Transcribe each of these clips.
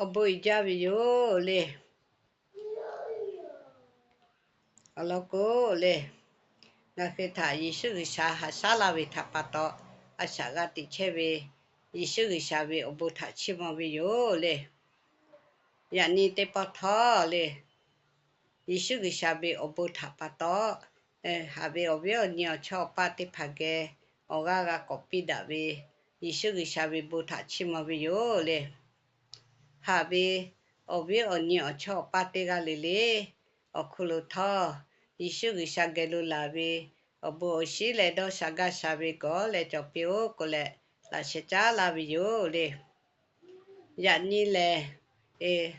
awˬ bon uiˍ jaˇ ve yoˬ le. Awˬ lawn k'o le, ngaˬ hui htaꞈ Yeˍsuˆ G'uiˬsha haꞈ shaˉ laˇ ve htaꞈ pa taw, a shaꞈ g'a teꞈ chehˇ ve Yeˍsuˆ G'uiˬsha ve awˬ bon htaꞈ chiˇ mvuh ve yoˬ le. Yaꞈ nyi teˇ pawˆ htawˇ le, Yeˍsuˆ G'uiˬsha ve awˬ bon htaꞈ pa taw, haꞈ ve awˬ viˉ awˬ nyi awˬ chawˇ awˬ paˇ teˇ hpaˍ geh awˬ g'aˇ g'a k'awꞈ piˇ daꞈ ve Yeˍsuˆ G'uiˬsha ve bon htaꞈ chiˇ mvuh ve yoˬ le. Haꞈ ve awˬ viˉ awˬ nyi awˬ chawˇ awˬ paˇ teˇ g'aˇ le le awˬ hk'aw lo htawˇ, Yeˍsuˆ G'uiˬsha geh lo laˬ ve awˬ bon awˬ shinˉ leh dawˇ sha gaˇ sha ve gawˬ leh cawˬ piˇ-oˆ k'oˆ leh, laꞈ sheh caˉ laˇ ve yoˬ le. Yaꞈ nyi lehˬ,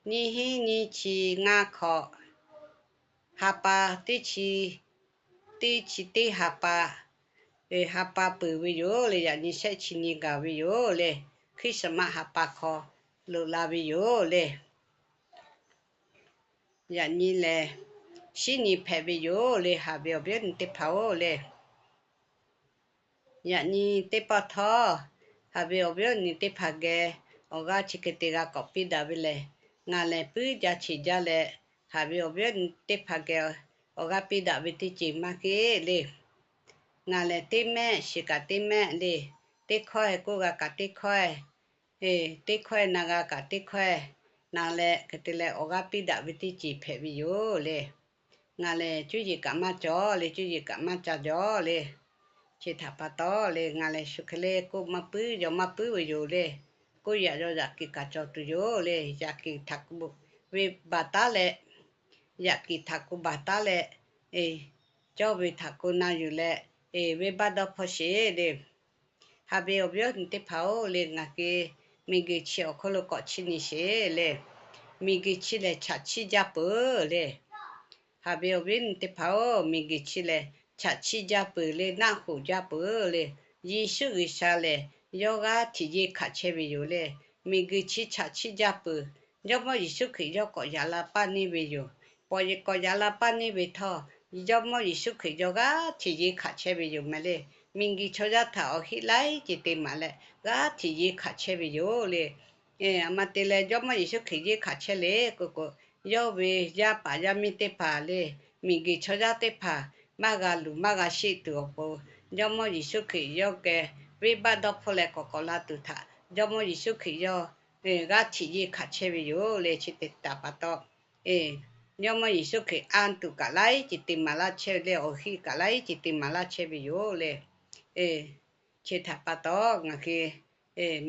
nyiˇ hinˉ nyiˇ chi ngaˇ hk'awꞈ, ha pa teˇ chi, teˇ chi teˇ ha pa, ha pa peuˬ ve yoˬ le. Yaꞈ nyi shehˆ chi nyi gaˬ ve yoˬ le. Hkiˉsuhˍmaˆ ha pa hk'aw loꞈ la ve yoˬ le. Yaꞈ nyi lehˬ, shinˉ nyi hpehꞈ ve yoˬ le, haꞈ ve awˬ viˉ awˬ nyi teˇ hpaˍ-oˬ le. Yaꞈ nyi teˇ pawˆ htawˇ, haꞈ ve awˬ viˉ awˬ nyi teˇ hpaˍ geh awˬ g'aˇ chi hk'e te g'a k'awꞈ piˇ daꞈ ve lehˬ, ngaˬ lehˬ puiˉ jaˇ cheˬ jaˇ leh, haꞈ ve awˬ viˉ awˬ nyi teˇ hpaˍ geh awˬ g'aˇ piˇ daꞈ ve teˇ ceuˬ maˇ heˆ le. Ngaˬ lehˬ teˇ mehˆ shiˍ kaꞈ teˇ mehˆ le, teˇ hkawˇ-e k'oˆ g'a kaꞈ teˇ hkawˇ-e, teˇ hkawˇ-e na g'a kaꞈ teˇ hkawˇ-e na leh, hk'e te leh awˬ g'aˇ piˇ daꞈ ve teˇ ceuˬ hpehꞈ ve yoˬ le. Ngaˬ lehˬ cuˇ yiˍ kaꞈ maˇ cawˬ le, cuˇ yiˍ kaꞈ maˇ ca jaw le. Chi htaꞈ pa taw le, ngaˬ lehˬ shu hk'e le k'oˆ maˇ puiˉ yaw maˇ puiˉ ve yoˬ le. K'oˆ yaꞈ yaw yaꞈ kiˍ kaꞈ cawˬ tuˬ yoˬ le. Yaꞈ kiˍ htaꞈ k'oˆ ve baˬ taˉ leh, yaꞈ kiˍ htaꞈ k'oˆ baˬ taˉ leh, cawˇ ve htaꞈ k'oˆ na yuˬ leh, venˇbaˆ dawˇ hpawˇ sheˍ le. Haꞈ ve awˬ viˉ awˬ nyi teˇ hpaˍ-oˬ le, ngaˬ hui miˬguiˬ chi awˬ hk'oˆ lo k'awꞈ chiˇ nyi sheˍ le. Miˬguiˬ chi lehˬ chaꞈ chiˇ jaˇ peuˬ le. Haꞈ ve awˬ viˉ awˬ nyi teˇ hpaˍ-oˬ, miˬguiˬ chi lehˬ chaꞈ chiˇ jaˇ peuˬ le, naˆ hoꞈ jaˇ peuˬ le. Yeˍsuˆ G'uiˬsha lehˬ yawˇ g'aˇ htiꞈ yeˇ hkanˍ chehˇ ve yoˬ le. Miˬguiˬ chi chaꞈ chiˇ jaˇ peuˬ. Jawˇmawˇ Yeˍsuˆ Hkriꞈ yawˇ k'awꞈ yaꞈ la paˇ neˇ ve yoˬ. K'awꞈ yaꞈ la paˇ neˇ ve htawˇ, Jawˇmawˇ Yeˍsuˆ Hkriꞈ yawˇ g'aˇ htiꞈ yeˇ hkanˍ chehˇ ve yoˬ meh le. Miˬguiˬ chaw yaˇ htaꞈ awˬ heˆ laiˉ ceuˬ te maˍ leh g'aˇ htiꞈ yeˇ hkanˍ chehˇ ve yoˬ le. A ma te leh Jawˇmawˇ Yeˍsuˆ Hkriꞈ yeˇ hkanˍ chehˇ le k'oˆ k'o, yawˇ ve yaˇ paˍ yaˇ miˇ teˇ hpaˍ le, miˬguiˬ chaw yaˇ teˇ hpaˍ maˇ g'a luˬ maˇ g'a sheˆ tuˬ awˬ pon, Jawˇmawˇ Yeˍsuˆ Hkriꞈ yawˇ geh venˇbaˆ dawˇ hpfuhˇ leh k'awꞈ k'awꞈ la tuˬ htaꞈ Jawˇmawˇ Yeˍsuˆ Hkriꞈ yawˇ g'aˇ htiꞈ yeˇ hkanˍ chehˇ ve yoˬ le. Chi te taˍ pa taw, Jawˇmawˇ Yeˍsuˆ Hkriꞈ anˇ tuˬ kaꞈ laiˉ ceuˬ te maˍ laˇ chehˇ ve le, awˬ heˆ kaꞈ laiˉ ceuˬ te maˍ laˇ chehˇ ve yoˬ le. Chi htaꞈ pa taw ngaˬ hui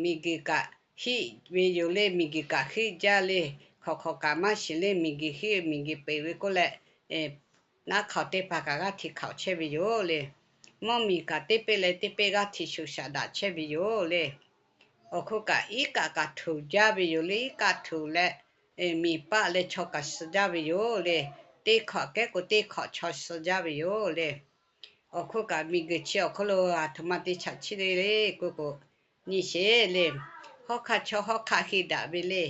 miˬguiˬ kaꞈ heˆ ve yoˬ le, miˬguiˬ kaꞈ heˆ jaˇ le. Hk'awꞈ hk'awꞈ kaꞈ maˇ shiˍ le, miˬguiˬ heˆ miˬguiˬ peˬ ve k'oˆ leh, naˆ hk'aoˍ teˇ hpaˍ kaꞈ g'aˇ htiꞈ hkanˍ chehˇ ve yoˬ le. Mvuhˇmiˬ kaꞈ teˇ peˆ leh teˇ peˆ g'aˇ htiꞈ shuˍ shaꞈ daꞈ chehˇ ve yoˬ le. Awˬ hk'oˆ kaꞈ iˉ kaˆ kaꞈ htoꞈ jaˇ ve yoˬ le, iˉ kaˆ htoꞈ leh, miˬ paˆ leh chaw kaꞈ suh jaˇ ve yoˬ le. Teˇ hkawꞈ kehˉ k'o teˇ hkawꞈ chaw suh jaˇ ve yoˬ le. Awˬ hk'oˆ kaꞈ miˬguiˬ chi awˬ hk'oˆ lo aˬ htoꞈ ma te chaꞈ chiˇ le le k'oˆ k'o, nyi sheˍ le. Hawˉ hk'aˇ chaw hawˉ hk'aˇ heˆ daꞈ ve le.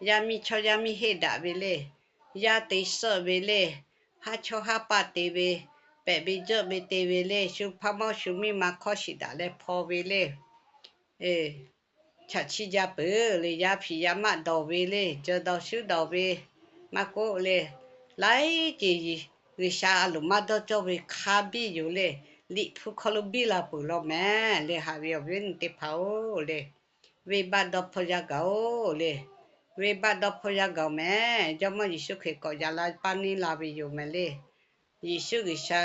Yaˇ miˇ chaw yaˇ miˇ heˆ daꞈ ve le. Yaˇ te suhˆ ve le. Haˉ chawˇ haˉ paˆ te ve, pehꞈ ve jeuˆ ve te ve le. Shu hpaˇ mawˇ shu miˇ ma hk'awˇ shiˍ daꞈ leh hpaw ve le. Chaꞈ chiˇ jaˇ peuˬ le. Yaˇ hpiˍ yaˇ maˆ dawˬ ve le. Jawˇ dawˬ shuˉ dawˬ ve maˇ k'oˆ le, laiˉ ceuˬ G'uiˬsha a loˍ maˇ dawˇ cawˇ ve hk'a biˇ yoˬ le. Liꞈ hpu hk'aw lo biˇ la peuˬ law meh le. Haꞈ ve awˬ viˉ awˬ nyi teˇ hpaˍ-oˬ le, venˇbaˆ dawˇ hpfuhˇ yaˇ gaˬ-oˬ le. Venˇbaˆ dawˇ hpfuhˇ yaˇ gaˬ-oˬ meh. Jawˇmawˇ Yeˍsuˆ Hkriꞈ k'awꞈ yaꞈ la paˇ neˇ la ve yoˬ meh le. Yeˍsuˆ G'uiˬsha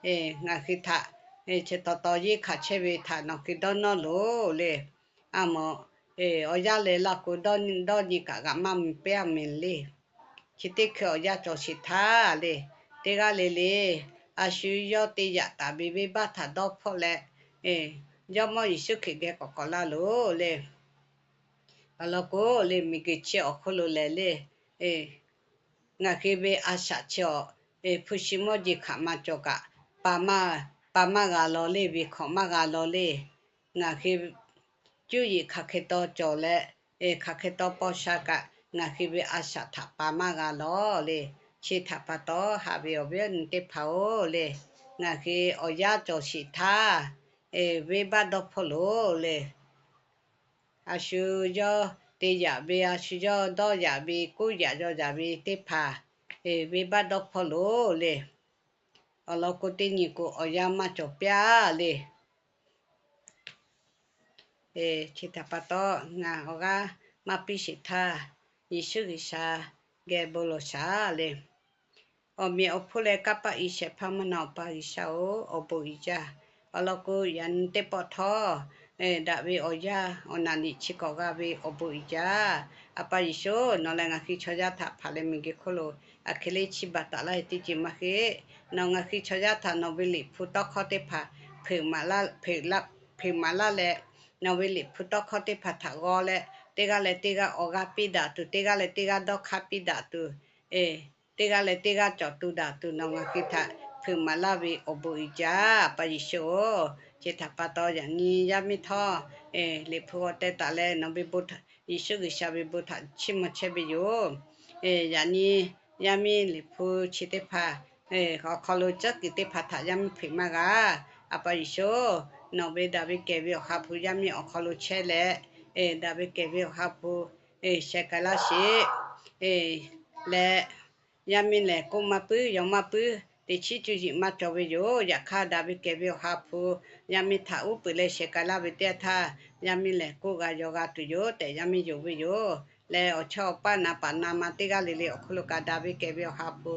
ngaˬ hui htaꞈ chi taw taw yeˇ hkanˍ chehˇ ve htaꞈ nawˬ hui dawˇ nawˇ loˬ le. A mawˬ, awˬ yanˇ leh laˇ k'o, dawˇ nyi kaꞈ g'aꞈ maˇ mi piˇ a meh le. Chi teˇ hkui awˬ yanˇ cawˬ sheˍ htaˇ le, teˇ g'aˇ le le, a shu yawˇ te yaꞈ taˍ ve venˇbaˆ htaꞈ dawˇ hpfuhˇ leh, Jawˇmawˇ Yeˍsuˆ Hkriꞈ geh k'awꞈ k'awꞈ laˇ loˬ le. Awˬ lawn k'o le, miˬguiˬ chi awˬ hk'oˆ lo lehˬ le, ngaˬ hui ve a shaꞈ chi awˬ, hpu shi mawˇ jeˬ hkaꞈ ma cawˬ kaꞈ, pa maˇ g'a law le, ve hkawꞈ maˇ g'a law le. Ngaˬ hui cuˇ yiˍ hk'aˬ hk'e taw cawˬ leh, hk'aˬ hk'e taw paw sha kaꞈ, ngaˬ hui ve a shaꞈ htaꞈ pa maˇ g'a law le. Chi htaꞈ pa taw, haꞈ ve awˬ viˉ awˬ nyi teˇ hpaˍ-oˬ le, ngaˬ hui awˬ yanˇ cawˬ sheˍ htaˇ, venˇbaˆ dawˇ hpfuhˇ loˬ le. A shu yawˇ te yaꞈ ve, a shu yawˇ dawˇ yaꞈ ve, kuˉ yaꞈ yaw yaꞈ ve teˇ hpaˍ, venˇbaˆ dawˇ hpawˇ loˬ le. Awˬ lawn k'o, teˇ nyi k'o awˬ yanˇ maˇ cawˬ piˇ le. Chi htaꞈ pa taw, ngaˬ awˬ g'aˇ maˇ piˇ sheˍ htaˇ, Yeˍsuˆ G'uiˬsha geh bon lawˬ shaˍ le. Awˬ meꞈ awˬ hponˇ leh kanˇ paˆ i shehˍ hpaˇ maˇ na Awˬ pa G'uiˬsha-oˬ, awˬ bon uiˍ jaˇ. Awˬ lawn k'o, yaꞈ nyi teˇ pawˆ htawˇ, daꞈ ve awˬ yanˇ awˬ naˬ liꞈ chi hk'awꞈ g'a ve awˬ bon uiˍ jaˇ. A pa Yeˍsuˆ, nawˬ lehˬ ngaˬ hui chaw yaˇ htaꞈ hpanˍ leh miˬguiˬ hk'oˆ lo aˬ hk'e le chiˇ baˬ taˍ laˇ ve teˇ ceuˬ maˇ heˆ. Nawˬ ngaˬ hui chaw yaˇ htaꞈ nawˬ ve liꞈ hpu tawˇ hkawˇ teˇ hpaˍ hpeuꞈ maˍ laˇ leh, nawˬ ve liꞈ hpu tawˇ hkawˇ teˇ hpaˍ htaꞈ g'aw leh, teˇ g'aˇ leh teˇ g'aˇ awˬ g'aˇ piˇ daꞈ tuˬ, teˇ g'aˇ leh teˇ g'aˇ dawˇ hk'aˇ piˇ daꞈ tuˬ, teˇ g'aˇ leh teˇ g'aˇ cawˬ tu daꞈ tuˬ nawˬ ngaˬ hui htaꞈ hpeuꞈ maˍ laˇ ve awˬ bon uiˍ jaˇ, pa Yeˍsuˆ-oˬ. Chi htaꞈ pa taw, yaꞈ nyi yaˇ miˇ htawˇ liꞈ hpu g'aw teh taˍ leh, nawˬ ve bon htaꞈ, Yeˍsuˆ G'uiˬsha ve bon htaꞈ chiˇ mvuh chehˇ ve yoˬ. Yaꞈ nyi yaˇ miˇ liꞈ hpu chi teˇ hpaˍ awˬ hk'aw lo tcuhˉ kuiˬ teˇ hpaˍ htaꞈ yaˇ miˇ hpeuꞈ maˇ g'a. A pa Yeˍsuˆ, nawˬ ve daꞈ ve kehˬ ve Awˬ ha hpu yaˇ miˇ awˬ hk'aw lo chehˇ leh, daꞈ ve kehˬ ve Awˬ ha hpu sheh k'ai laˇ sheˍ leh, yaˇ miˇ lehˬ k'oˆ maˇ puiˉ yaw maˇ puiˉ, teꞈ chiˉ cuˇ yiˍ maˇ cawˬ ve yoˬ. Yaꞈ hk'aˇ, daꞈ ve kehˬ ve Awˬ ha hpu yaˇ miˇ htaꞈ uˉ peunˍ leh sheh k'ai laˇ ve teˇ yanˇ htaˇ, yaˇ miˇ lehˬ k'oˆ g'a yaw g'a tuˬ yoˬ tehꞈ yaˇ miˇ yonˍ ve yoˬ. Leh awˬ chawˇ awˬ paˇ na paˍ na ma teˇ g'aˇ le le awˬ hk'oˆ lo kaꞈ daꞈ ve kehˬ ve Awˬ ha hpu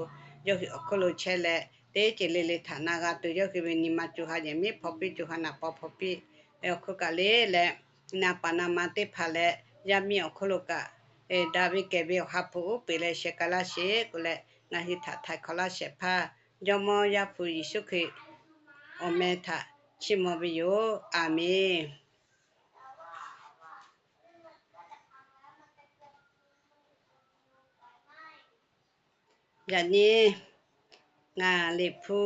yawˇ hui awˬ hk'oˆ lo chehˇ leh, teˇ ceuˬ le le htaꞈ na g'a tuˬ, yawˇ hui ve nyi ma co ha yehˬ miˉ hpaw piˇ, co ha naˍ paw hpaw piˇ, awˬ hk'oˆ kaꞈ le leh, na paˍ na ma teˇ hpaˍ leh yaˇ miˇ awˬ hk'oˆ lo kaꞈ, daꞈ ve kehˬ ve Awˬ ha hpu uˉ peunˍ leh sheh k'ai laˇ sheˍ k'oˆ leh, ngaˬ hui htaꞈ htaiˍ hk'awꞈ laˇ shehˍ hpaˇ Jawˇmawˇ Yaˇ hpu Yeˍsuˆ Hkriꞈ awˬ meh htaꞈ chiˇ mvuh ve yoˬ. A menˬ. Yaꞈ nyi ngaˬ liꞈ hpu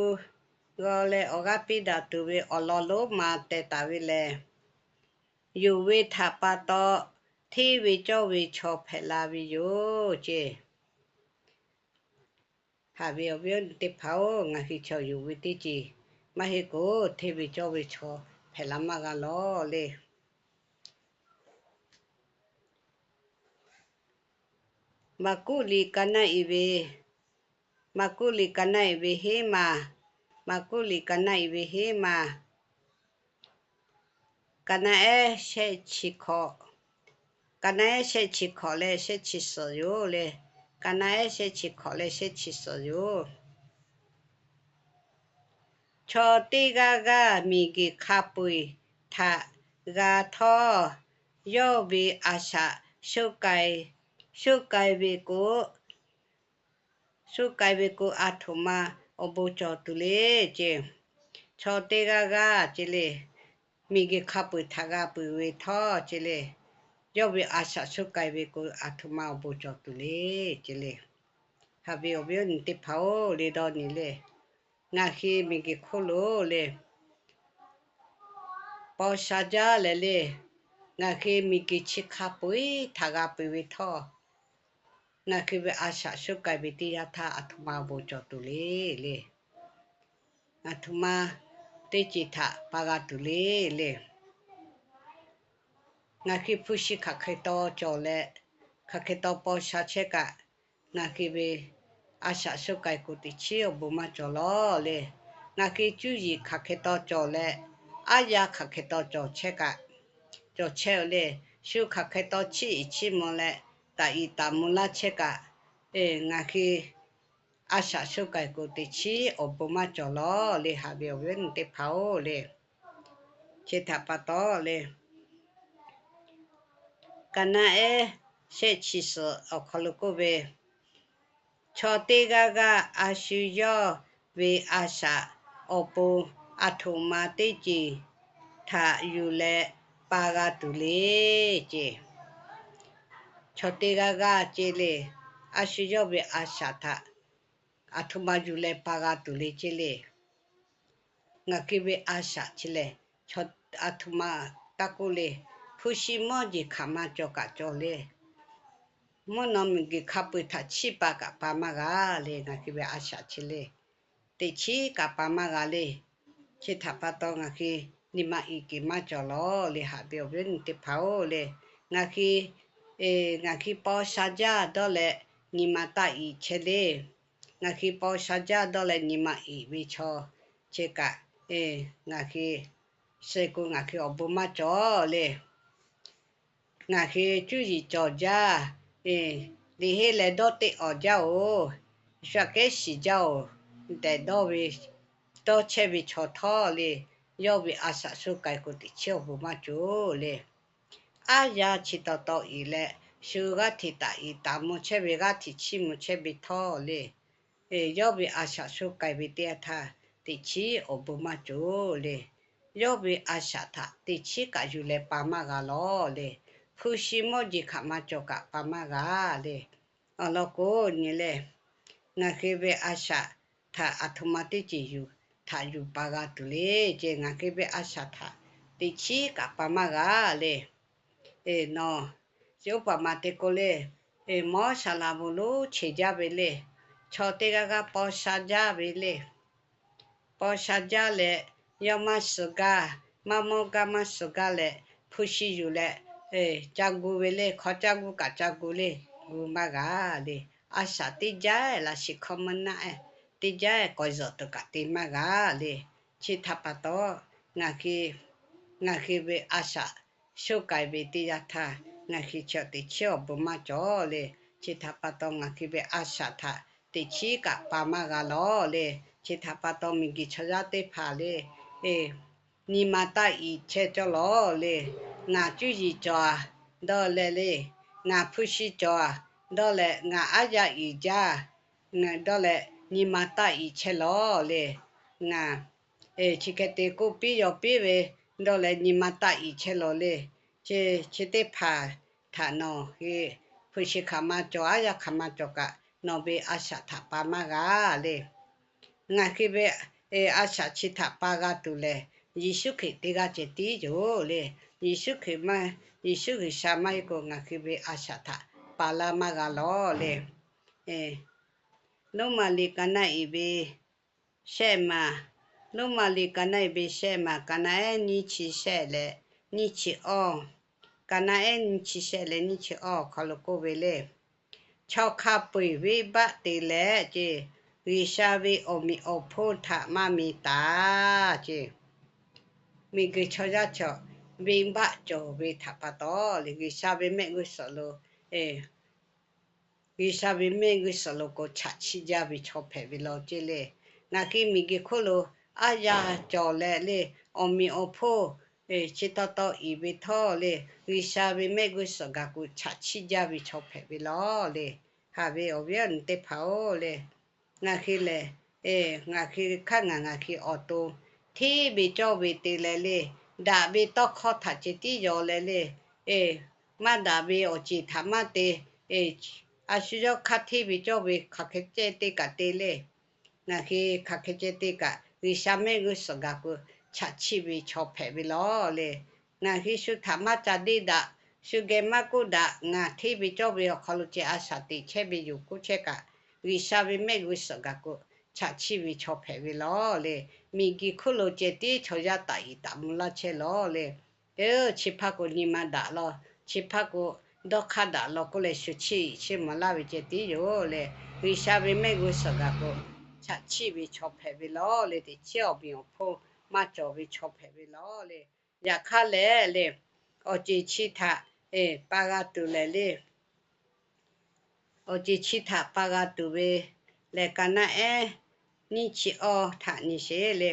g'aw leh awˬ g'aˇ piˇ daꞈ tuˬ ve awˬ lawn lonˉ ma teh taˍ ve lehˬ, yonˍ ve htaꞈ pa taw hteˇ ve cawˇ ve chaw hpehꞈ la ve yoˬ ceˇ. Haꞈ ve awˬ viˉ awˬ nyi teˇ hpaˍ-oˬ, ngaˬ hui chaw yonˍ ve teˇ ceuˬ maˇ heˆ k'o, hteˇ ve cawˇ ve chaw hpehꞈ la maˇ g'a lawˬ le. Maˍkuˆ liꞈ ka naˆ iˍ ve, Maˍkuˆ liꞈ ka naˆ iˍ ve heˉ ma, Maˍkuˆ liꞈ ka naˆ iˍ ve heˉ ma, ka naˆ ehˉ shehˆ chi hkawꞈ, ka naˆ ehˉ shehˆ chi hkawꞈ leh shehˆ chi suhˍ yoˬ le. Ka naˆ ehˉ shehˆ chi hkawꞈ leh shehˆ chi suhˍ yoˬ. Chaw teˇ g'aˇ g'aˇ miˬguiˬ hk'a peu-eˬ htaꞈ g'a htawˇ, yawˇ ve a shaꞈ shoˉ k'ai, shoˉ k'ai ve k'o, shoˉ k'ai ve k'o, a htoꞈ ma awˬ bon cawˬ tuˬ le ceˇ. Chaw teˇ g'aˇ g'aˇ ceˇ le, miˬguiˬ hk'a peu-eˬ htaꞈ g'a peuˬ ve htawˇ ceˇ le, yawˇ ve a shaꞈ shoˉ k'ai ve k'o, a htoꞈ ma awˬ bon cawˬ tuˬ le ceˇ le. Haꞈ ve awˬ viˉ awˬ nyi teˇ hpaˍ-oˬ, le dawˇ nyi le. Ngaˬ hui miˬguiˬ hk'oˆ lo le, paw sha jaˇ leh le, ngaˬ hui miˬguiˬ chi hk'a peu-eˬ htaꞈ g'a peuˬ ve htawˇ, ngaˬ hui ve a shaꞈ shoˉ k'ai ve teˇ yanˇ htaˇ, a htoꞈ ma awˬ bon cawˬ tuˬ le le. A htoꞈ ma teˇ ceuˬ htaꞈ pa g'a tuˬ le le. Ngaˬ hui hpu shi hk'aˬ hk'e taw cawˬ leh, hk'aˬ hk'e taw paw sha chehˇ kaꞈ, ngaˬ hui ve a shaꞈ shoˉ k'ai k'o, teꞈ chiˉ awˬ bon maˇ cawˬ lawˬ le. Ngaˬ hui cuˇ yiˍ hk'aˬ hk'e taw cawˬ leh, aˉ yaˇ hk'aˬ hk'e taw cawˬ chehˇ kaꞈ, cawˬ chehˇ-oˬ le. Shu hk'aˬ hk'e taw chiˇ iˍ chiˇ mvuh leh, taˍ iˍ taˍ mvuh laˇ chehˇ kaꞈ, ngaˬ hui a shaꞈ shoˉ k'ai k'o, teꞈ chiˉ awˬ bon maˇ cawˬ lawˬ le. Haꞈ ve awˬ viˉ awˬ nyi teˇ hpaˍ-oˬ le, chi htaꞈ pa taw le, ka naˆ ehˉ shehˆ chi suhˍ awˬ hk'aw lo k'oˆ ve, chaw teˇ g'aˇ g'aˇ a shu yawˇ ve a shaꞈ awˬ pon a htoꞈ ma teˇ ceuˬ htaꞈ yuˬ leh pa g'a tuˬ le ceˇ. Chaw teˇ g'aˇ g'aˇ ceˇ le, a shu yawˇ ve a shaꞈ htaꞈ a htoꞈ ma yuˬ leh pa g'a tuˬ le ceˇ le. Ngaˬ hui ve a shaꞈ chi lehˬ, a htoꞈ ma taˇ k'oˆ le, hpu shi mawˇ jeˬ hk'aˬ ma cawˬ kaꞈ cawˬ le. Mvuhˇ naw miˬguiˬ hk'a peu-eˬ htaꞈ chiˇ pa kaꞈ pa maˇ g'a le. Ngaˬ hui ve a shaꞈ chi le, teꞈ chiˉ kaꞈ pa maˇ g'a le. Chi htaꞈ pa taw ngaˬ hui nyi ma iˍ keˍ maˇ cawˬ lawˬ le. Haꞈ ve awˬ viˉ awˬ nyi teˇ hpaˍ-oˬ le, ngaˬ hui ngaˬ hui paw sha jaˇ dawˇ leh nyi ma taˇ iˍ chehˇ le. Ngaˬ hui paw sha jaˇ dawˇ leh nyi ma iˍ ve chaw chi kaꞈ, ngaˬ hui suh k'o ngaˬ hui awˬ bon maˇ cawˬ le. Ngaˬ hui cuˇ yiˍ cawˬ jaˇ, liꞈ henˇ leh dawˇ teˇ awˍ jaˇ-oˬ, shu aꞈ kehˉ shiˍ jaˇ-oˬ tehꞈ dawˇ ve, dawˇ chehˇ ve chaw htawˇ le, yawˇ ve a shaꞈ sho k'ai k'o teꞈ chiˉ awˬ bon maˇ cawˬ le. Aˉ yaˇ chi taw taw iˍ leh, shu g'aˇ hteꞈ taꞈ iˍ taˍ mvuh chehˇ ve g'aˇ hteꞈ chiˇ mvuh chehˇ ve htawˇ le, yawˇ ve a shaꞈ sho k'ai ve teˇ yanˇ htaˇ teꞈ chiˉ awˬ bon maˇ cawˬ le. Yawˇ ve a shaꞈ htaꞈ teꞈ chiˉ kaꞈ yuˬ leh pa maˇ g'a lawˬ le. Hpu shi mawˇ jeˬ hk'aˬ ma cawˬ kaꞈ pa maˇ g'a le. Awˬ lawn k'o nyi lehˬ, ngaˬ hui ve a shaꞈ htaꞈ aˬ htoꞈ ma teˇ ceuˬ yuˬ htaꞈ yuˬ pa g'a tuˬ le. Ceh ngaˬ hui ve a shaꞈ htaꞈ teꞈ chiˉ kaꞈ pa maˇ g'a le. Nawˬ chi oˇ paˍ maˍ te k'o le, mawˉ shaˍ laˍ bvuhꞈ lonˉ cheˬ jaˇ ve le. Chaw teˇ g'aˇ g'aˇ paw sha jaˇ ve le. Paw sha jaˇ leh, yawˇ maˇ suh gaˇ, maˇ mawˇ gaˇ maˇ suh gaˇ leh, hpu shi yuˬ leh ca gu ve le. Hk'aw caˇ gu kaꞈ ca gu le, gu maˇ g'a le. A shaꞈ teˇ jaˇ laꞈ shiˍ hkawˇ maˇ naˆ, teˇ jaˇ k'awꞈ zuhꞈ tuˬ kaꞈ te maˇ g'a le. Chi htaꞈ pa taw, ngaˬ hui, ngaˬ hui ve a shaꞈ sho k'ai ve teˇ yanˇ htaˇ ngaˬ hui chi teꞈ chiˉ awˬ bon maˇ cawˬ le. Chi htaꞈ pa taw ngaˬ hui ve a shaꞈ htaꞈ teꞈ chiˉ kaꞈ pa maˇ g'a lawˬ le. Chi htaꞈ pa taw miˬguiˬ chaw yaˇ teˇ hpaˍ le, nyi ma taˇ iˍ chehˇ cawˇ lawˬ le. Ngaˬ cuˇ yiˍ cawˬ-a dawˇ leh le, ngaˬ hpu shi cawˬ-a dawˇ leh, ngaˬ aˉ yaˇ iˍ jaˇ dawˇ leh nyi ma taˇ iˍ chehˇ lawˬ le. Ngaˬ chi hk'e te k'oˆ piˇ yaw piˇ ve dawˇ leh nyi ma taˇ iˍ chehˇ lawˬ le. Chi, chi teˇ hpaˍ htaꞈ nawˬ hui hpu shi hk'aˬ ma cawˬ, aˉ yaˇ hk'aˬ ma cawˬ kaꞈ nawˬ ve a shaꞈ htaꞈ pa maˇ g'a le. Ngaˬ hui ve a shaꞈ chi htaꞈ pa g'a tuˬ lehˬ, Yeˍsuˆ Hkriꞈ teˇ g'aˇ ceh tiˉ yoˬ le. Yeˍsuˆ Hkriꞈ maˇ, Yeˍsuˆ G'uiˬsha maˇ heˆ k'o ngaˬ hui ve a shaꞈ htaꞈ pa laˇ maˇ g'a lawˬ le. Roˉmaꞈ liꞈ ka naˆ iˍ ve shehˆ maˬ, Roˉmaꞈ liꞈ ka naˆ iˍ ve shehˆ maˬ, ka naˆ ehˉ nyiˇ chi shehˆ leh nyiˇ chi awˇ, ka naˆ ehˉ nyiˇ chi shehˆ leh nyiˇ chi awˇ awˬ hk'aw lo k'oˆ ve le. Chaw hk'a peu-eˬ venˇbaˆ te leh ce, G'uiˬsha ve awˬ meꞈ awˬ hponˇ htaꞈ maˇ mi taˍ ce. Miˬguiˬ chaw yaˇ chaw venˇbaˆ cawˬ ve htaꞈ pa taw le, G'uiˬsha ve mehˆ g'uˇ suhˍ lo G'uiˬsha ve mehˆ g'uˇ suhˍ lo k'o chaꞈ chiˆ jaˇ ve chaw hpehꞈ ve law ce le. Ngaˬ hui miˬguiˬ hk'oˆ lo aˉ yaˇ cawˬ leh le, awˬ meꞈ awˬ hponˇ chi taw taw iˍ ve htawˇ le, G'uiˬsha ve mehˆ g'uˇ suhˍ gaˬ k'o chaꞈ chiˆ jaˇ ve chaw hpehꞈ ve law le. Haꞈ ve awˬ viˉ awˬ nyi teˇ hpaˍ-oˬ le, ngaˬ hui lehˬ, ngaˬ hui hk'aˇ ngaˬ ngaˬ hui awˬ to hteˇ ve cawˇ ve te leh le, daꞈ ve tawˇ hkawˇ htaꞈ ceh tiˉ yaw leh le, maˇ daꞈ ve awˬ ceˬ htaꞈ maˇ te. A shu yawˇ hk'aˇ hteˇ ve cawˇ ve hk'aˬ hk'e ceh te kaꞈ te le. Ngaˬ hui hk'aˬ hk'e ceh te kaꞈ G'uiˬsha mehˆ g'uˇ suhˍ gaˬ k'o chaꞈ chiˆ ve chaw hpehꞈ ve law le. Ngaˬ hui shu htaꞈ maˇ ca deˇ daꞈ, shu geh maˇ k'oˆ daꞈ, ngaˬ hteˇ ve cawˇ ve awˬ hk'aw lo ceh a shaꞈ teꞈ chehˇ ve yoˬ k'oˆ chehˇ kaꞈ, G'uiˬsha ve mehˆ g'uˇ suhˍ gaˬ k'o chaꞈ chiˆ ve chaw hpehꞈ ve law le. Miˬguiˬ hk'oˆ lo ceh tiˉ chaw yaˇ taꞈ iˍ taꞈ mvuh laˇ chehˇ law le. Chi hpaˇ k'o nyi ma daꞈ law, chi hpaˇ k'o dawˇ hk'aˇ daꞈ law k'oˆ leh shu chiˇ iˍ chiˇ mvuh laˇ ve ceh tiˉ yoˬ le. G'uiˬsha ve mehˆ g'uˇ suhˍ gaˬ k'o chaꞈ chiˆ ve chaw hpehꞈ ve law le. Teꞈ chiˉ awˬ meꞈ awˬ hponˇ maˇ cawˬ ve chaw hpehꞈ ve law le. Yaꞈ hk'aˇ lehˬ le, awˬ ceˬ chi htaꞈ pa g'a tuˬ lehˬ le, awˬ ceˬ chi htaꞈ pa g'a tuˬ ve lehˬ, ka naˆ ehˉ nyiˇ chi awˇ htaꞈ nyi sheˍ le.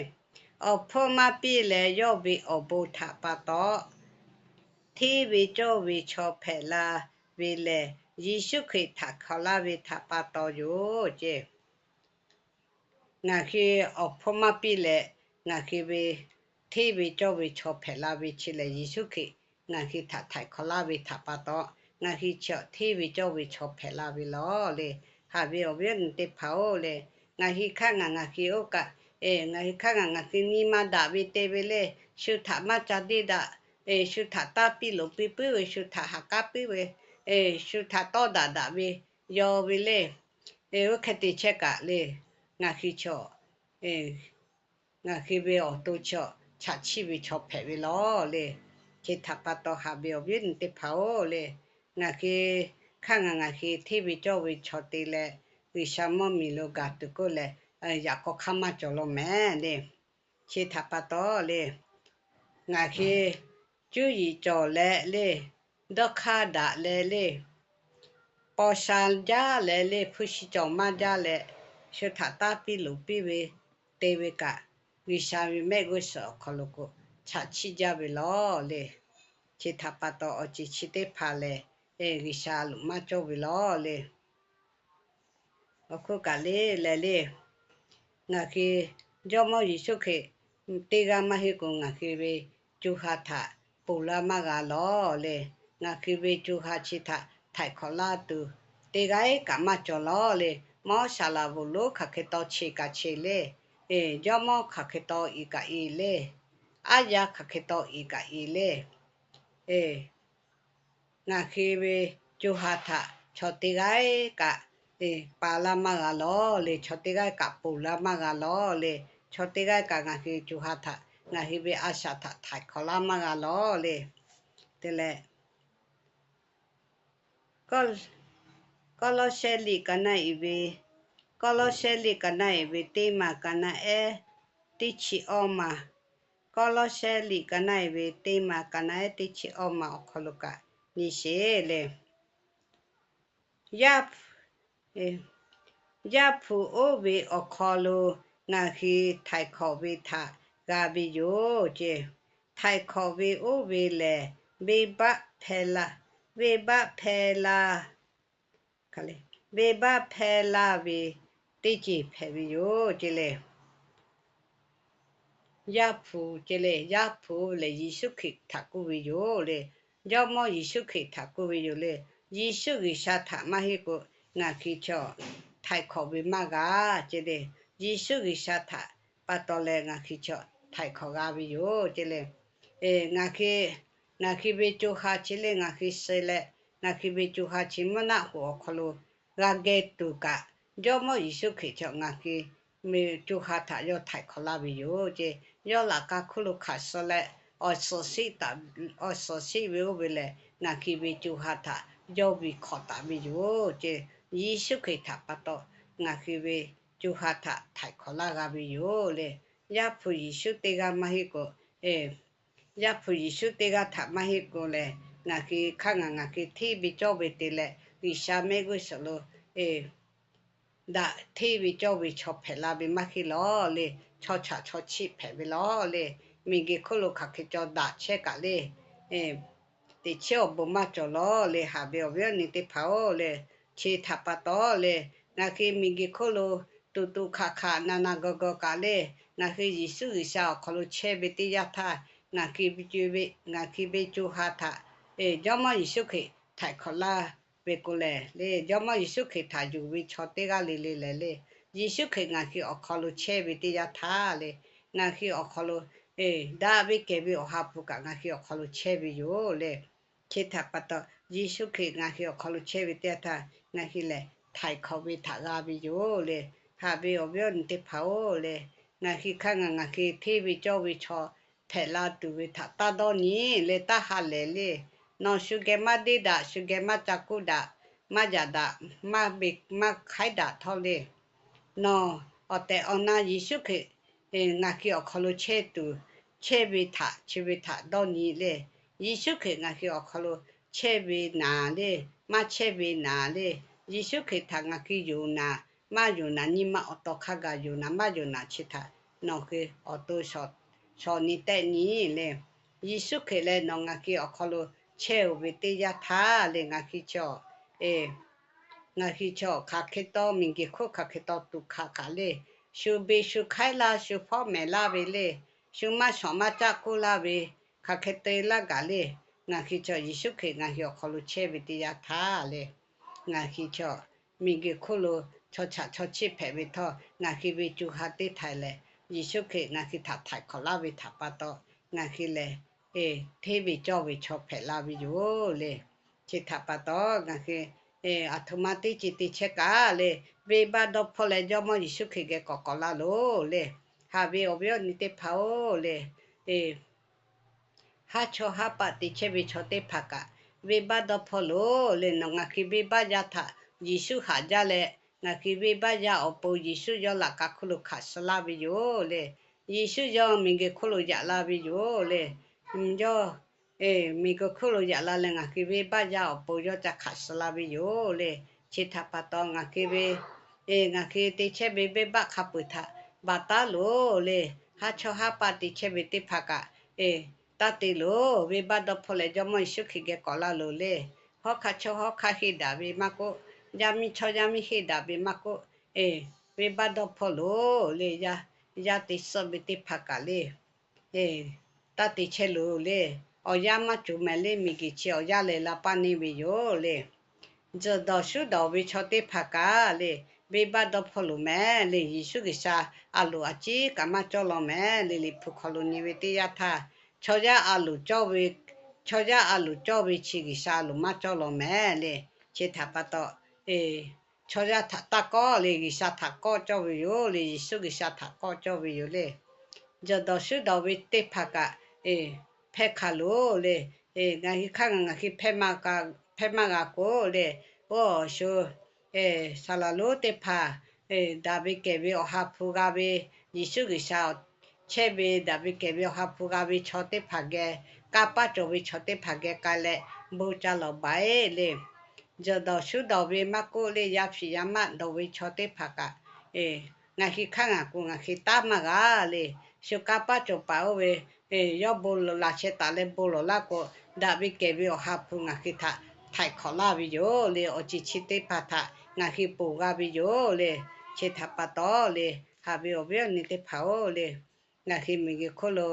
Awˬ hpfuhˇ maˇ piˇ leh yawˇ ve awˬ bon htaꞈ pa taw, hteˇ ve cawˇ ve chaw hpehꞈ la ve lehˬ, Yeˍsuˆ Hkriꞈ htaꞈ hkaw laˇ ve htaꞈ pa taw yoˬ ce. Ngaˬ hui awˬ hpfuhˇ maˇ piˇ leh, ngaˬ hui ve hteˇ ve cawˇ ve chaw hpehꞈ la ve chi lehˬ, Yeˍsuˆ Hkriꞈ ngaˬ hui htaꞈ htaiˍ hk'awꞈ laˇ ve htaꞈ pa taw, ngaˬ hui chi hteˇ ve cawˇ ve chaw hpehꞈ la ve law le. Haꞈ ve awˬ viˉ awˬ nyi teˇ hpaˍ-oˬ le, ngaˬ hui hk'aˇ ngaˬ ngaˬ hui oˇ kaꞈ, ngaˬ hui hk'aˇ ngaˬ ngaˬ hui nyi ma daꞈ ve te ve le, shu htaꞈ maˇ ca deˇ daꞈ, shu htaꞈ taˇ piˇ loꞈ piˇ puiˉ ve, shu htaꞈ haꞈ k'aˉ puiˉ ve, shu htaꞈ tawˇ daꞈ daꞈ ve yaw ve le. Oˇ hk'e te chehˇ kaꞈ le, ngaˬ hui chaw, ngaˬ hui ve awˬ to chaw chaꞈ chiˆ ve chaw hpehꞈ ve law le. Chi htaꞈ pa taw haꞈ ve awˬ viˉ awˬ nyi teˇ hpaˍ-oˬ le, ngaˬ hui hk'aˇ ngaˬ ngaˬ hui hteˇ ve cawˇ ve chaw te leh, G'uiˬsha mvuhˇmiˬ lo gaˬ tuˬ k'oˆ leh, yaꞈ k'aw hk'aˇ maˇ cawˬ law mehˍ le. Chi htaꞈ pa taw le, ngaˬ hui cuˇ yiˍ cawˬ leh le, dawˇ hk'aˇ daꞈ leh le, paw sha jaˇ leh le, hpu shi cawˬ maˇ jaˇ leh, shu htaꞈ taˇ piˇ loˍ piˇ ve te ve kaꞈ, G'uiˬsha ve mehˆ g'uˇ suhˍ awˬ hk'aw lo k'o, chaꞈ chiˆ jaˇ ve lawˬ le. Chi htaꞈ pa taw awˬ ceuˬ chi teˇ hpaˍ lehˬ, G'uiˬsha loꞈ maˇ cawˇ ve lawˬ le. Awˬ hk'oˆ kaꞈ le leh le, ngaˬ hui Jawˇmawˇ Yeˍsuˆ Hkriꞈ teˇ g'aˇ maˇ heˆ k'o, ngaˬ hui ve co ha htaꞈ ponˬ laˇ maˇ g'a lawˬ le. Ngaˬ hui ve co ha chi htaꞈ htaiˍ hkawꞈ laˇ tuˬ, teˇ g'aˇ kaꞈ maˇ cawˬ lawˬ le. Mawˇ saˍ laˍ bvuhꞈ lonˉ hk'aˬ hk'e taw cheˬ kaꞈ cheˬ le. Jawˇmawˇ hk'aˬ hk'e taw iˍ kaꞈ iˍ le. Aˉ yaˇ hk'aˬ hk'e taw iˍ kaꞈ iˍ le. Ngaˬ hui ve co ha htaꞈ chaw teˇ g'aˇ kaꞈ paˍ laˇ maˇ g'a lawˬ le. Chaw teˇ g'aˇ kaꞈ ponˬ laˇ maˇ g'a lawˬ le. Chaw teˇ g'aˇ kaꞈ ngaˬ hui co ha htaꞈ ngaˬ hui ve a shaꞈ htaꞈ htaiˍ hkawꞈ laˇ maˇ g'a lawˬ le. Te leh, Kawˇlawˇsehˇ liꞈ ka naˆ iˍ ve, Kawˇlawˇsehˇ liꞈ ka naˆ iˍ ve teˇ maˬ ka naˆ ehˉ teˇ chi awˇ maˬ, Kawˇlawˇsehˇ liꞈ ka naˆ iˍ ve teˇ maˬ ka naˆ ehˉ teˇ chi awˇ maˬ awˬ hk'aw lo kaꞈ nyi sheˍ le. Yaˇ hpu, Yaˇ hpu oˇ ve awˬ hk'aw lo ngaˬ hui htaiˍ hkawꞈ ve htaꞈ g'a ve yoˬ ce. Htaiˍ hkawꞈ ve oˇ ve lehˬ, venˇbaˆ hpehˇ laˇ, venˇbaˆ hpehˇ laˇ, venˇbaˆ hpehˇ laˇ ve teˇ ceuˬ hpehꞈ ve yoˬ ce le. Yaˇ hpu ce le, Yaˇ hpu lehˬ Yeˍsuˆ Hkriꞈ htaꞈ k'oˆ ve yoˬ le. Jawˇmawˇ Yeˍsuˆ Hkriꞈ htaꞈ k'oˆ ve yoˬ le. Yeˍsuˆ G'uiˬsha htaꞈ maˇ heˆ k'o, ngaˬ hui chaw htaiˍ hkawꞈ ve maˇ g'a ce le. Yeˍsuˆ G'uiˬsha htaꞈ pa taw leh ngaˬ hui chaw htaiˍ hkawꞈ g'a ve yoˬ ce le. Ngaˬ hui ve co ha chi le ngaˬ hui suh leh, ngaˬ hui ve co ha chi mvuhˇ naˆ hoꞈ awˬ hk'aw lo g'a geh tuˬ kaꞈ, Jawˇmawˇ Yeˍsuˆ Hkriꞈ chaw ngaˬ hui co ha htaꞈ yawˇ htaiˍ hkawꞈ laˇ ve yoˬ ce. Yawˇ laꞈ ka hkuˇ lo hkanˍ suh leh, awˬ suhˍ shiˆ ve oˇ ve lehˬ, ngaˬ hui ve co ha htaꞈ yawˇ ve hkawꞈ taˍ ve yoˬ ce. Yeˍsuˆ Hkriꞈ htaꞈ pa taw ngaˬ hui ve co ha htaꞈ htaiˍ hkawꞈ laˇ g'a ve yoˬ le. Yaˇ hpu Yeˍsuˆ teˇ g'aˇ maˇ heˆ k'o, Yaˇ hpu Yeˍsuˆ teˇ g'aˇ htaꞈ maˇ heˆ k'o lehˬ, ngaˬ hui hk'aˇ ngaˬ ngaˬ hui hteˇ ve cawˇ ve te leh, G'uiˬsha mehˆ g'uˇ suhˍ lo daꞈ hteˇ ve cawˇ ve chaw hpehꞈ la ve maˇ heˆ lawˬ le. Chaw chaꞈ chaw chiˆ hpehꞈ ve lawˬ le. Miˬguiˬ hk'oˆ lo hk'aˬ hk'e cawˬ daꞈ chehˇ kaꞈ le, teꞈ chiˉ awˬ bon maˇ cawˬ lawˬ le. Haꞈ ve awˬ viˉ awˬ nyi teˇ hpaˍ-oˬ le, chi htaꞈ pa taw le, ngaˬ hui miˬguiˬ hk'oˆ lo tuꞈ tuꞈ hkaꞈ hkaꞈ na na gaw gaw kaꞈ le, ngaˬ hui Yeˍsuˆ G'uiˬsha awˬ hk'aw lo chehˇ ve teˇ yanˇ htaˇ, ngaˬ hui ve co ha htaꞈ Jawˇmawˇ Yeˍsuˆ Hkriꞈ htaiˍ hkawꞈ laˇ ve k'o lehˬ le, Jawˇmawˇ Yeˍsuˆ Hkriꞈ htaꞈ yonˍ ve chaw teˇ g'aˇ le le lehˬ le, Yeˍsuˆ Hkriꞈ ngaˬ hui awˬ hk'aw lo chehˇ ve teˇ yanˇ htaˇ le, ngaˬ hui awˬ hk'aw lo daꞈ ve kehˬ ve Awˬ ha hpu kaꞈ ngaˬ hui awˬ hk'aw lo chehˇ ve yoˬ le. Chi htaꞈ pa taw, Yeˍsuˆ Hkriꞈ ngaˬ hui awˬ hk'aw lo chehˇ ve teˇ yanˇ htaˇ, ngaˬ hui lehˬ htaiˍ hkawꞈ ve htaꞈ g'a ve yoˬ le. Haꞈ ve awˬ viˉ awˬ nyi teˇ hpaˍ-oˬ le, ngaˬ hui hk'aˇ ngaˬ ngaˬ hui hteˇ ve cawˇ ve chaw hpehꞈ la tuˬ ve htaꞈ taˇ dawˇ nyi le, taˇ ha lehˬ le. Nawˬ shu geh maˇ deˇ daꞈ, shu geh maˇ ca kuˇ daꞈ, maˇ yaꞈ daꞈ, maˇ hk'aiˉ daꞈ htawˇ le, nawˬ awˬ tehˬ awˬ na Yeˍsuˆ Hkriꞈ ngaˬ hui awˬ hk'aw lo chehˇ tuˬ, chehˇ ve htaꞈ chi ve htaꞈ dawˇ nyi le. Yeˍsuˆ Hkriꞈ ngaˬ hui awˬ hk'aw lo chehˇ ve naˍ le, maˇ chehˇ ve naˍ le. Yeˍsuˆ Hkriꞈ htaꞈ ngaˬ hui yonˍ naˍ, maˇ yonˍ naˍ, nyi ma awˬ taw hk'a gaˬ yonˍ naˍ maˇ yonˍ naˍ chi htaꞈ nawˬ hui awˬ to shawˍ nyi tehˆ nyi le. Yeˍsuˆ Hkriꞈ leh nawˬ ngaˬ hui awˬ hk'aw lo chehˇ-oˬ ve teˇ yanˇ htaˇ le, ngaˬ hui chaw ngaˬ hui chaw hk'aˬ hk'e taw miˬguiˬ hk'oˆ hk'aˬ hk'e taw tuꞈ hkaꞈ kaꞈ le, shu beˬ shu hk'aiˉ laˇ, shu hpawˇ mehˍ laˇ ve le, shu maˇ shawˍ maˇ caˆ kuˇ laˇ ve, hk'aˬ hk'e te laˇ gaˬ le, ngaˬ hui chaw Yeˍsuˆ Hkriꞈ ngaˬ hui awˬ hk'aw lo chehˇ ve teˇ yanˇ htaˇ le, ngaˬ hui chaw miˬguiˬ hk'oˆ lo chaw chaꞈ chaw chiˆ hpehꞈ ve htawˇ, ngaˬ hui ve co ha teˇ htaiˍ lehˬ, Yeˍsuˆ Hkriꞈ ngaˬ hui htaꞈ htaiˍ hk'awꞈ laˇ ve htaꞈ pa taw, ngaˬ hui lehˬ hteˇ ve cawˇ ve chaw hpehꞈ la ve yoˬ le. Chi htaꞈ pa taw, ngaˬ hui aˬ htoꞈ ma teˇ ceuˬ te chehˇ kaꞈ le, venˇbaˆ dawˇ hpawˇ leh Jawˇmawˇ Yeˍsuˆ Hkriꞈ geh k'awꞈ k'awꞈ laˇ loˬ le. Haꞈ ve awˬ viˉ awˬ nyi teˇ hpaˍ-oˬ le, haˉ chawˇ haˉ paˆ te chehˇ ve chaw teˇ hpaˍ kaꞈ, Venˇbaˆ dawˇ hpawˇ loˬ le, nawˬ ngaˬ hui venˇbaˆ yaˇ htaꞈ Yeˍsuˆ haꞈ jaˇ leh, ngaˬ hui venˇbaˆ yaˇ awˬ pon Yeˍsuˆ yawˇ laꞈ ka hk'oˆ lo hkanˍ suh laˇ ve yoˬ le. Yeˍsuˆ yawˇ miˬguiˬ hk'oˆ lo yaꞈ la ve yoˬ le. Yawˇ miˬguiˬ hk'oˆ lo yaꞈ la leh ngaˬ hui venˇbaˆ yaˇ awˬ pon yawˇ ca hkanˍ suh la ve yoˬ le. Chi htaꞈ pa taw ngaˬ hui ve, ngaˬ hui te chehˇ ve venˇbaˆ hk'a peuˬ htaꞈ baˬ taˉ loˬ le. Haˉ chawˇ haˉ paˆ te chehˇ ve teˇ hpaˍ kaꞈ, taˇ te loˬ. Venˇbaˆ dawˇ hpawˇ leh Jawˇmawˇ Yeˍsuˆ Hkriꞈ geh k'awꞈ la loˬ le. Hawˉ hk'aˇ chawˇ hawˉ hk'aˇ henˇ daꞈ ve maˇ k'oˆ, yaˇ miˇ chawˇ yaˇ miˇ henˇ daꞈ ve maˇ k'oˆ, venˇbaˆ dawˇ hpawˇ loˬ le. Yaˇ te suhˆ ve teˇ hpaˍ kaꞈ le, taˇ te chehˇ loˬ le. Awˬ yanˇ maˇ cawˬ mehˍ le. Miˬguiˬ chi awˬ yanˇ lehˬ la paˇ neˇ ve yoˬ le. Tzuhˬ dawˬ shuˉ dawˬ ve chaw teˇ hpaˍ kaꞈ le, venˇbaˆ dawˇ hpawˇ loˬ mehˍ le. Yeˍsuˆ G'uiˬsha a loˍ a ciˉ kaꞈ maˇ cawˇ law mehˍ le. Liꞈ hpu hk'aw lo nyi ve teˇ yanˇ htaˇ, chaw yaˇ a loˍ cawˇ ve, chaw yaˇ a loˍ cawˇ ve chi G'uiˬsha a loˍ maˇ cawˇ law mehˍ le. Chi htaꞈ pa taw, chaw yaˇ htaꞈ taˇ kawˆ le, G'uiˬsha htaꞈ kawˆ cawˇ ve yoˬ le. Yeˍsuˆ G'uiˬsha htaꞈ kawˆ cawˇ ve yoˬ le. Tzuhˬ dawˬ shuˉ dawˬ ve teˇ hpaˍ kaꞈ hpehˇ hk'a loˬ le. Ngaˬ hui hk'aˇ ngaˬ ngaˬ hui hpehˇ maˇ g'a k'o le, oˇ awˬ shu saˍ laˍ lonˉ teˇ hpaˍ, daꞈ ve kehˬ ve Awˬ ha hpu g'a ve, Yeˍsuˆ G'uiˬsha chehˇ ve daꞈ ve kehˬ ve Awˬ ha hpu g'a ve chaw teˇ hpaˍ geh, kanˇ paˆ cawˬ ve chaw teˇ hpaˍ geh k'ai leh bon ca lawˬ baˬ eˬ le. Tzuhˬ dawˬ shuˉ dawˬ ve maˇ k'oˆ le, yaˇ hpiꞈ yaˇ maˆ dawˬ ve chaw teˇ hpaˍ kaꞈ, ngaˬ hui hk'aˇ ngaˬ k'o ngaˬ hui taˉ maˇ g'a le. Shu kanˇ paˆ cawˬ paˍ oˇ ve, yawˇ bon laˬ chehˇ taˍ leh bon lawˬ laˇ k'o, daꞈ ve kehˬ ve Awˬ ha hpu ngaˬ hui htaꞈ htaiˍ hk'awꞈ laˇ ve yoˬ le. Awˬ ceuˬ chi teˇ hpaˍ htaꞈ ngaˬ hui ponˬ g'a ve yoˬ le. Chi htaꞈ pa taw le, haꞈ ve awˬ viˉ awˬ nyi teˇ hpaˍ-oˬ le, ngaˬ hui miˬguiˬ hk'oˆ lo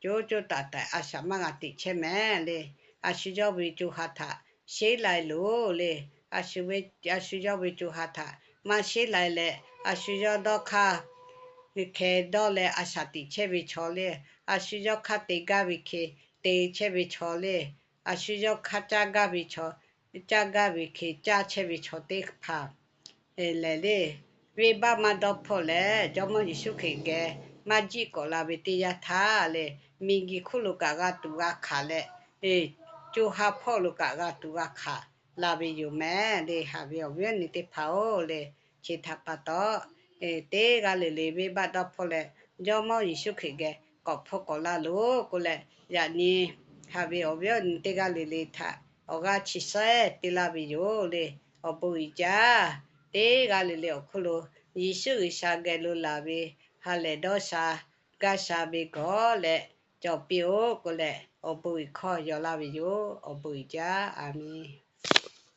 co co taiˍ taiˍ a shaꞈ maˇ g'a teꞈ chehˇ mehˍ le. A shu yawˇ ve co ha htaꞈ sheˉ lai loˬ le. A shu yawˇ ve co ha htaꞈ maˇ sheˉ lai leh, a shu yawˇ dawˇ hk'aˇ hkeh dawˇ leh a shaꞈ teꞈ chehˇ ve chaw le, a shu yawˇ hk'aˇ te gaˇ ve hkeh te chehˇ ve chaw le, a shu yawˇ hk'aˇ caˇ gaˇ ve chaw, caˇ gaˇ ve hkeh caˇ chehˇ ve chaw teˇ hpaˍ lehˬ le, venˇbaˆ maˇ dawˇ hpawˇ leh Jawˇmawˇ Yeˍsuˆ Hkriꞈ geh maˇ jiˆ k'awꞈ la ve teˇ yanˇ htaˇ le, miˬguiˬ hk'oˆ lo kaꞈ g'a tuˬ g'a hkanˍ leh, co ha hpawˇ lo kaꞈ g'a tuˬ g'a hkanˍ la ve yoˬ mehˍ le. Haꞈ ve awˬ viˉ awˬ nyi teˇ hpaˍ-oˬ le, chi htaꞈ pa taw, teˇ g'aˇ le le venˇbaˆ dawˇ hpawˇ leh Jawˇmawˇ Yeˍsuˆ Hkriꞈ geh k'awꞈ hpawˇ k'awꞈ la loˬ k'o leh, yaꞈ nyi haꞈ ve awˬ viˉ awˬ nyi teˇ g'aˇ le le htaꞈ awˬ g'aˇ chi sehˉ te laˇ ve yoˬ le. Awˬ bon uiˍ jaˇ. Teˇ g'aˇ le le awˬ hk'oˆ lo Yeˍsuˆ G'uiˬsha geh lo laˬ ve ha lehˬ dawˇ sha gaˇ sha ve gawˬ leh cawˬ piˇ-oˆ k'o leh, awˬ bon uiˍ hkawˇ yaw laˇ ve yoˬ. Awˬ bon uiˍ jaˇ. A menˬ.